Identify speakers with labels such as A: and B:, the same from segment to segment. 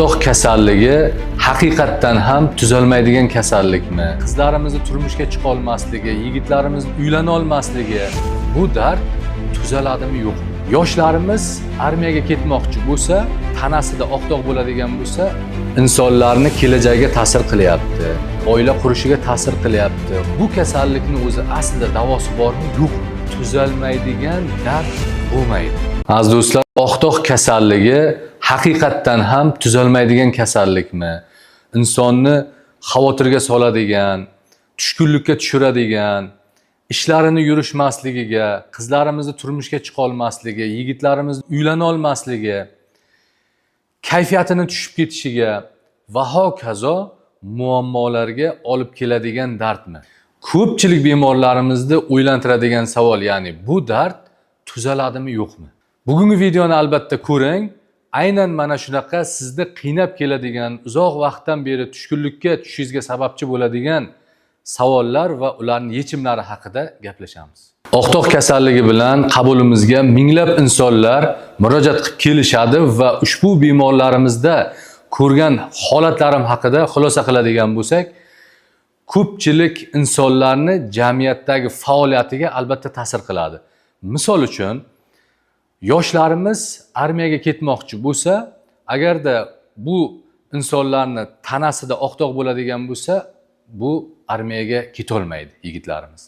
A: Oq kasalligi haqiqatdan ham tuzalmaydigan kasallikmi? Qizlarimizni turmushga chiqa olmasligi, yigitlarimiz uylana olmasligi, bu dard tuzaladimi, yo'qmi? Yoshlarimiz armiyaga ketmoqchi bo'lsa, tanasida oq dog' bo'ladigan bo'lsa, insonlarni kelajagiga ta'sir qilyapti, oila qurishiga ta'sir qilyapti. Bu kasallikni o'zi aslida davosi bormi, yo'qmi? Tuzalmaydigan dard bo'lmaydi. Aziz do'stlar, oq dog' kasalligi haqiqatdan ham tuzalmaydigan kasallikmi? Insonni xavotirga soladigan, tushkunlikka tushiradigan, ishlarini yurishmasligiga, qizlarimizni turmushga chiqa olmasligi, yigitlarimiz uylana olmasligi, kayfiyatini tushib ketishiga va hokazo muammolarga olib keladigan dardmi? Ko'pchilik bemorlarimizni o'ylantiradigan savol, ya'ni bu dard tuzaladimi, yo'qmi? Bugungi videoni albatta ko'ring. Aynan mana shunaqa sizni qiynab keladigan, uzoq vaqtdan beri tushkunlikka tushishingizga sababchi bo'ladigan savollar va ularning yechimlari haqida gaplashamiz. Oq dog' kasalligi bilan qabulimizga minglab insonlar murojaat qilib kelishadi va ushbu bemorlarimizda ko'rgan holatlarim haqida xulosa qiladigan bo'lsak, ko'pchilik insonlarni jamiyatdagi faoliyatiga albatta ta'sir qiladi. Misol uchun, yoshlarimiz armiyaga ketmoqchi bo'lsa, agarda bu insonlarni tanasida oq dog' bo'ladigan bo'lsa, bu armiyaga ketolmaydi yigitlarimiz.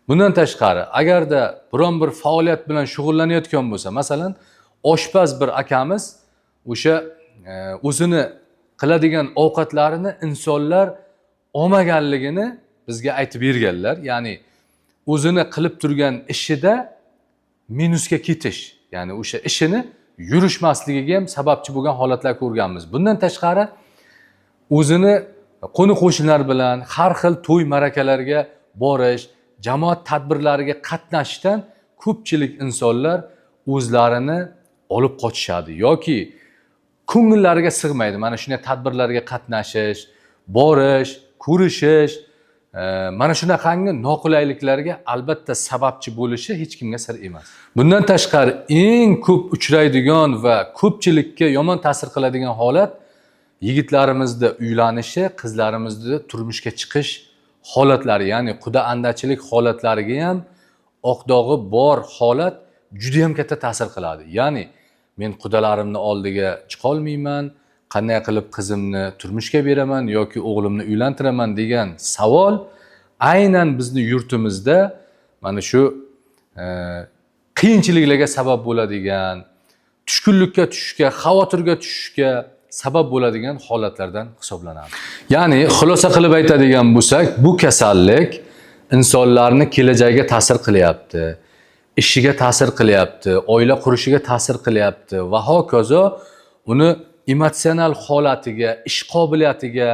A: Bundan tashqari, agarda biron bir faoliyat bilan shug'ullanayotgan bo'lsa, masalan, oshpaz bir akamiz o'sha o'zini qiladigan ovqatlarini insonlar olmaganligini bizga aytib berganlar. Ya'ni o'zini qilib turgan ishida minusga ketish, ya'ni o'sha ishini yurishmasligiga ham sababchi bo'lgan holatlar ko'rganmiz. Bundan tashqari, o'zini qo'ni qo'shnilar bilan har xil to'y ma'rakalarga borish, jamoat tadbirlariga qatnashishdan ko'pchilik insonlar o'zlarini olib qochishadi yoki ko'ngillariga sig'maydi. Mana shunday tadbirlarga qatnashish, borish, ko'rishish, mana shunaqangi noqulayliklarga albatta sababchi bo'lishi hech kimga sir emas. Bundan tashqari, eng ko'p uchraydigan va ko'pchilikka yomon ta'sir qiladigan holat yigitlarimizda uylanishi, qizlarimizda turmushga chiqish holatlari, ya'ni quda andachilik holatlariga ham oq dog'i bor holat juda ham katta ta'sir qiladi. Ya'ni men qudalarimni oldiga chiqolmayman, qanday qilib qizimni turmushga beraman yoki o'g'limni uylantiraman degan savol aynan bizni yurtimizda mana shu qiyinchiliklarga sabab bo'ladigan, tushkunlikka tushishga, xavotirga tushishga sabab bo'ladigan holatlardan hisoblanadi. Ya'ni xulosa qilib aytadigan bo'lsak, bu kasallik insonlarni kelajagiga ta'sir qilyapti, ishiga ta'sir qilyapti, oila qurishiga ta'sir qilyapti va hokazo uni emotsional holatiga, ish qobiliyatiga,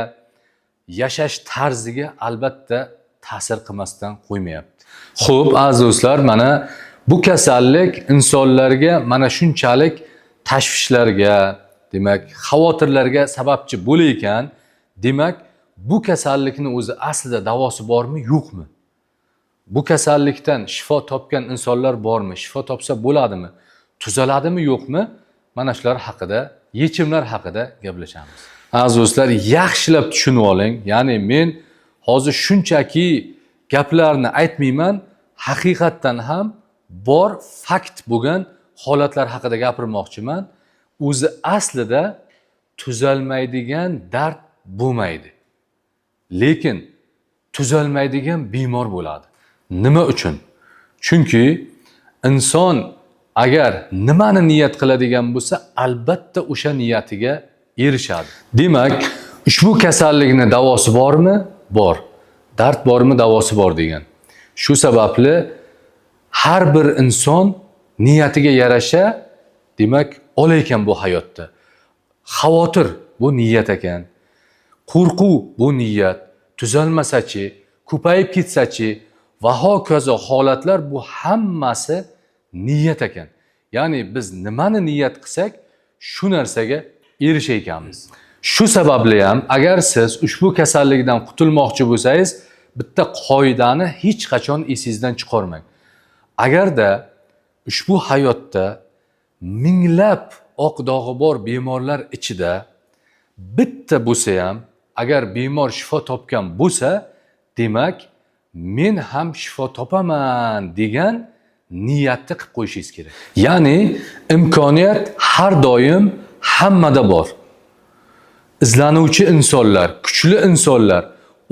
A: yashash tarziga albatta ta'sir qilmasdan qo'ymayapti. Xo'p, aziz do'stlar, mana bu kasallik insonlarga mana shunchalik tashvishlarga, demak, xavotirlarga sababchi bo'lar ekan, demak, bu kasallikni o'zi aslida davosi bormi, yo'qmi? Bu kasallikdan shifo topgan insonlar bormi? Shifo topsa bo'ladimi? Tuzaladimi, yo'qmi? Mana shular haqida, yechimlar haqida gaplashamiz. Aziz do'stlar, yaxshilab tushunib oling. Ya'ni men hozir shunchaki gaplarni aytmayman, haqiqatdan ham bor fakt bo'lgan holatlar haqida gapirmoqchiman. O'zi aslida tuzalmaydigan dard bo'lmaydi. Lekin tuzalmaydigan bemor bo'ladi. Nima uchun? Chunki inson agar nimani niyat qiladigan bo'lsa, albatta o'sha niyatiga erishadi. Demak, ushbu kasallikni davosi bormi? Bor. Dard bormi, davosi bor degan. Shu sababli har bir inson niyatiga yarasha, demak, olar ekan bu hayotda. Xavotir bu niyat ekan. Qo'rquv bu niyat. Tuzalmasachi, ko'payib ketsachi va hokazo holatlar bu hammasi niyat ekan. Ya'ni biz nimani niyat qilsak, shu narsaga erishar ekanmiz. Shu sababli ham agar siz ushbu kasallikdan qutulmoqchi bo'lsangiz, bitta qoidani hech qachon esingizdan chiqarmang. Agarda ushbu hayotda minglab oq dog'i bor bemorlar ichida Bitta bo'lsa ham agar bemor shifo topgan bo'lsa, demak men ham shifo topaman degan niyatni qilib qo'yishingiz kerak. Ya'ni imkoniyat har doim hammada bor. Izlanuvchi insonlar, kuchli insonlar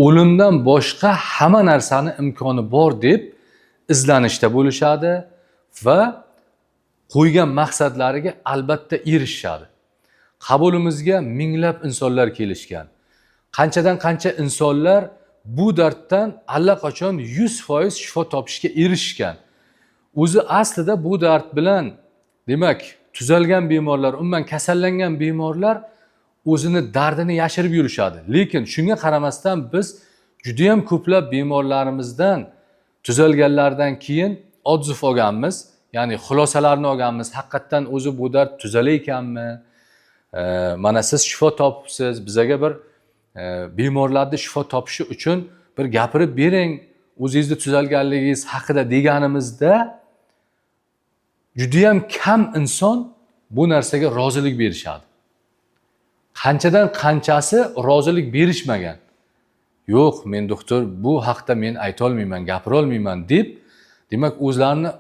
A: o'limdan boshqa hamma narsani imkoni bor deb izlanishda bo'lishadi va qo'ygan maqsadlariga albatta erishishadi. Qabulimizga minglab insonlar kelishgan. Qanchadan qancha insonlar bu darddan allaqachon 100% shifo topishga erishgan. O'zi aslida bu dard bilan, demak, tuzalgan bemorlar, umuman kasallangan bemorlar o'zini dardini yashirib yurishadi. Lekin shunga qaramasdan biz juda ham ko'plab bemorlarimizdan tuzalganlardan keyin отзыв olganmiz, ya'ni xulosalarni olganmiz. Haqiqatdan o'zi bu dard tuzalar ekanmi? Mana siz shifo topibsiz, bizaga bir bemorlarni shifo topishi uchun bir gapirib bering o'zingizni tuzalganligingiz haqida deganimizda, judayam kam inson bu narsaga rozilik berishadi. Qanchadan qanchasi rozilik berishmagan. Yo'q, men doktor, bu haqda men aytolmayman, gapirolmayman deb, demak, o'zlarini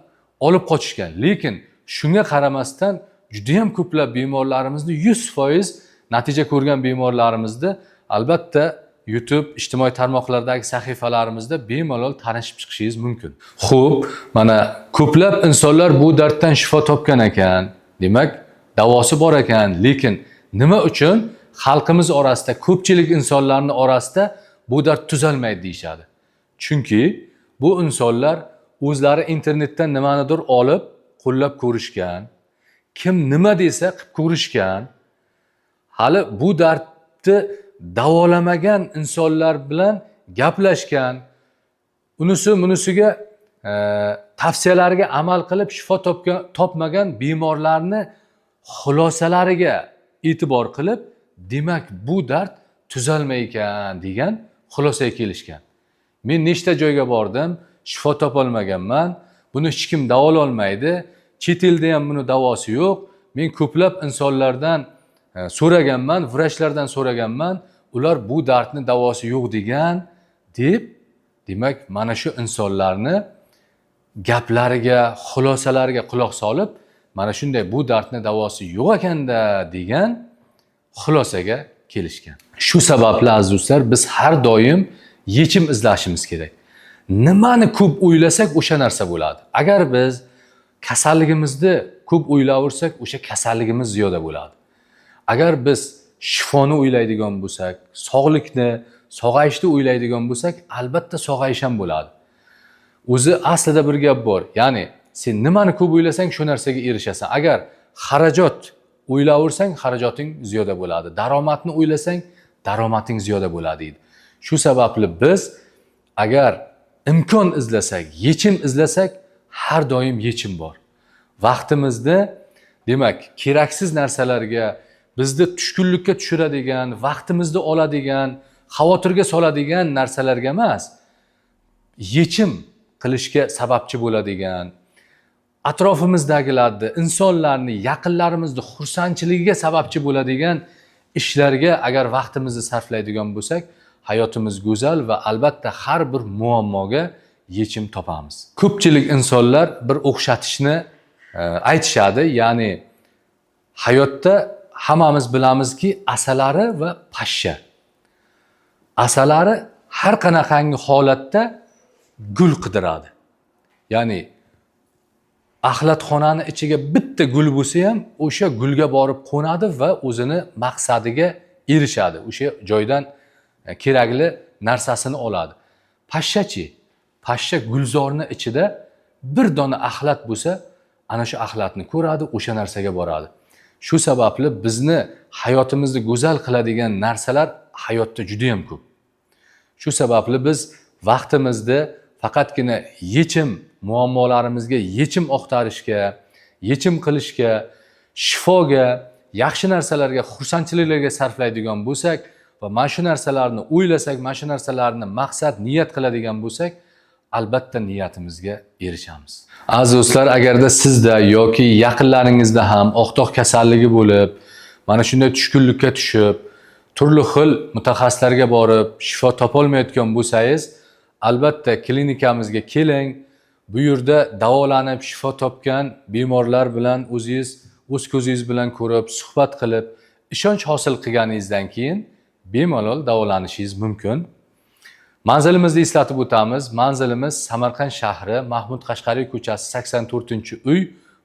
A: olib qochishgan. Lekin shunga qaramasdan judayam ko'plab bemorlarimizni, 100% natija ko'rgan bemorlarimizni albatta YouTube, ijtimoiy tarmoqlardagi sahifalarimizda bemalol tanishib chiqishingiz mumkin. Xo'p, mana ko'plab insonlar bu darddan shifo topgan ekan, demak, davosi bor ekan, lekin nima uchun xalqimiz orasida, ko'pchilik insonlarning orasida bu dard tuzalmaydi deyishadi? Chunki bu insonlar o'zlari internetdan nimanidir olib qo'llab ko'rishgan, kim nima desa qilib ko'rishgan, hali bu dardni davolamagan insonlar bilan gaplashgan, unisi bunisiga tavsiyalariga amal qilib shifo topgan, topmagan bemorlarni xulosalariga e'tibor qilib, demak, bu dard tuzalmay ekan degan xulosaga kelishgan. Men nechta joyga bordim, shifo topolmaganman, buni hech kim davololmaydi, chet elda ham buni davosi yo'q, men ko'plab insonlardan so'raganman, vrachlardan so'raganman, ular bu dardni davosi yo'q degan deb, demak, mana shu insonlarni gaplariga, xulosalariga quloq solib, mana shunday bu dardni davosi yo'q ekanda degan xulosaga kelishgan. Shu sababli, aziz do'stlar, biz har doim yechim izlashimiz kerak. Nimani ko'p o'ylasak, o'sha narsa bo'ladi. Agar biz kasalligimizni ko'p o'ylaversak, o'sha kasalligimiz ziyoda bo'ladi. Agar biz shifoni o'ylaydigan bo'lsak, sog'likni, sog'ayishni o'ylaydigan bo'lsak, albatta sog'ayish ham bo'ladi. O'zi aslida bir gap bor, ya'ni sen nimani ko'p o'ylasang, shu narsaga erishasan. Agar xarajat o'ylaversang, xarajating ziyoda bo'ladi, daromadni o'ylasang, daromading ziyoda bo'ladi deydi. Shu sababli biz agar imkon izlasak, yechim izlasak, har doim yechim bor. Vaqtimizni, demak, keraksiz narsalarga, bizni tushkunlikka tushiradigan, vaqtimizni oladigan, xavotirga soladigan narsalarga emas, yechim qilishga sababchi bo'ladigan, atrofimizdagilarni, insonlarni, yaqinlarimizni xursandchiligiga sababchi bo'ladigan ishlarga agar vaqtimizni sarflaydigan bo'lsak, hayotimiz go'zal va albatta har bir muammoga yechim topamiz. Ko'pchilik insonlar bir o'xshatishni aytishadi, ya'ni hayotda hammamiz bilamizki, asalari va pashsha. Asalari har qanaqangi holatda gul qidiradi, ya'ni axlatxonani ichiga bitta gul bo'lsa ham, o'sha gulga borib qo'nadi va o'zini maqsadiga erishadi, o'sha joydan kerakli narsasini oladi. Pashshachi? Pashsha gulzorni ichida bir dona axlat bo'lsa, ana shu axlatni ko'radi, o'sha narsaga boradi. Shu sababli bizni hayotimizni go'zal qiladigan narsalar hayotda judayam ko'p. Shu sababli biz vaqtimizni faqatgina yechim, muammolarimizga yechim axtarishga, yechim qilishga, shifoga, yaxshi narsalarga, xursandchiliklarga sarflaydigan bo'lsak va mana shu narsalarni o'ylasak, mana shu narsalarni maqsad, niyat qiladigan bo'lsak, albatta niyatimizga erishamiz. Aziz do'stlar, agarda sizda yoki yaqinlaringizda ham oq dog' kasalligi bo'lib, mana shunday tushkunlikka tushib Turli xil mutaxassislarga borib shifo topolmayotgan bo'lsangiz, albatta klinikamizga keling. Bu yerda davolanib shifo topgan bemorlar bilan o'zingiz o'z ko'zingiz bilan ko'rib, suhbat qilib, ishonch hosil qilganingizdan keyin bemalol davolanishingiz mumkin. Manzilimizni eslatib o'tamiz. Manzilimiz Samarqand shahri, Mahmud Qashqariy ko'chasi, 84-uy,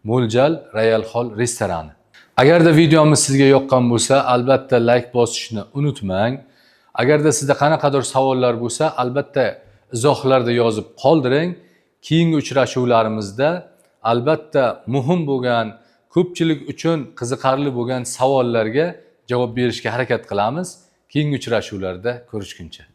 A: Mo'ljal Royal Hall restorani. Agarda videomiz sizga yoqqan bo'lsa, albatta layk bosishni unutmang. Agarda sizda qanaqadir savollar bo'lsa, albatta izohlarda yozib qoldiring. Keyingi uchrashuvlarimizda albatta muhim bo'lgan, ko'pchilik uchun qiziqarli bo'lgan savollarga javob berishga harakat qilamiz. Keyingi uchrashuvlarda ko'rishguncha.